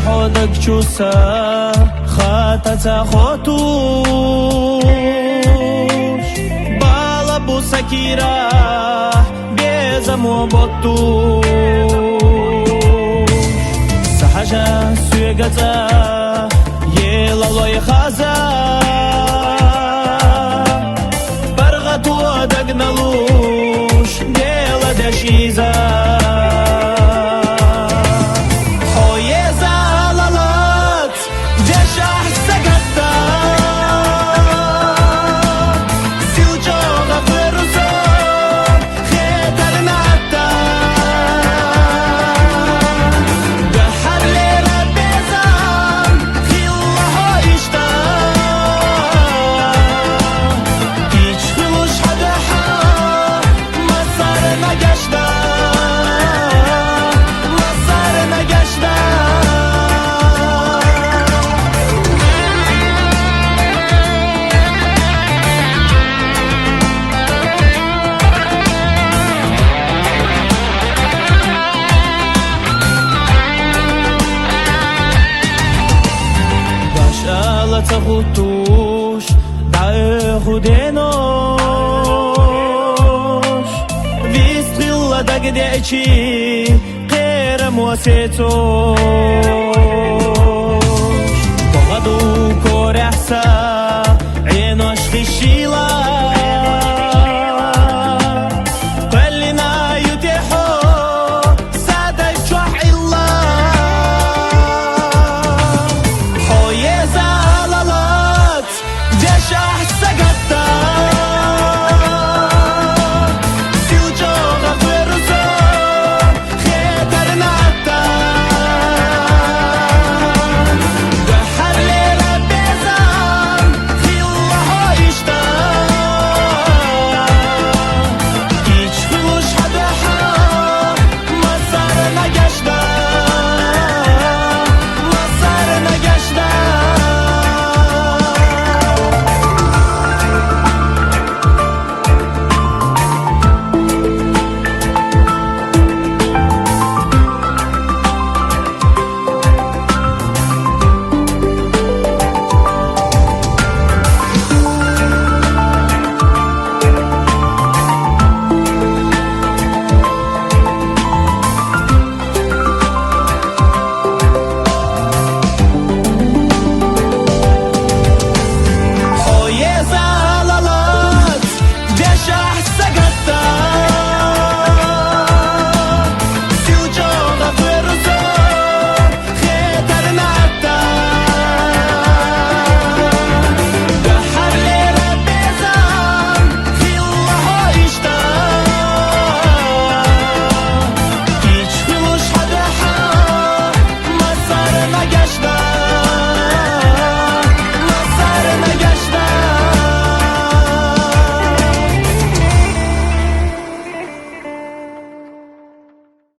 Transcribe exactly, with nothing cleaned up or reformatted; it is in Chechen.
Хьо даг чу са хатаца хотуш, бала бу са кира безамо боттуш. Са хьажа соьга цӀа елалой хаза, паргӀато дагналуш, дела деш иза. Хьо еза лалац, дешахь сагатта, сил чӀогӀа ферусо, хетарнатта. Дахьарлера безам, хилла хьо иштта, кийч хилуш хьадахьа, масар нагашта, масар нагашта. Башала ца хутуш, дӀаэху денош, вистхилла дагадеъчи, кхерамо сецо. Богъаду коряхьса,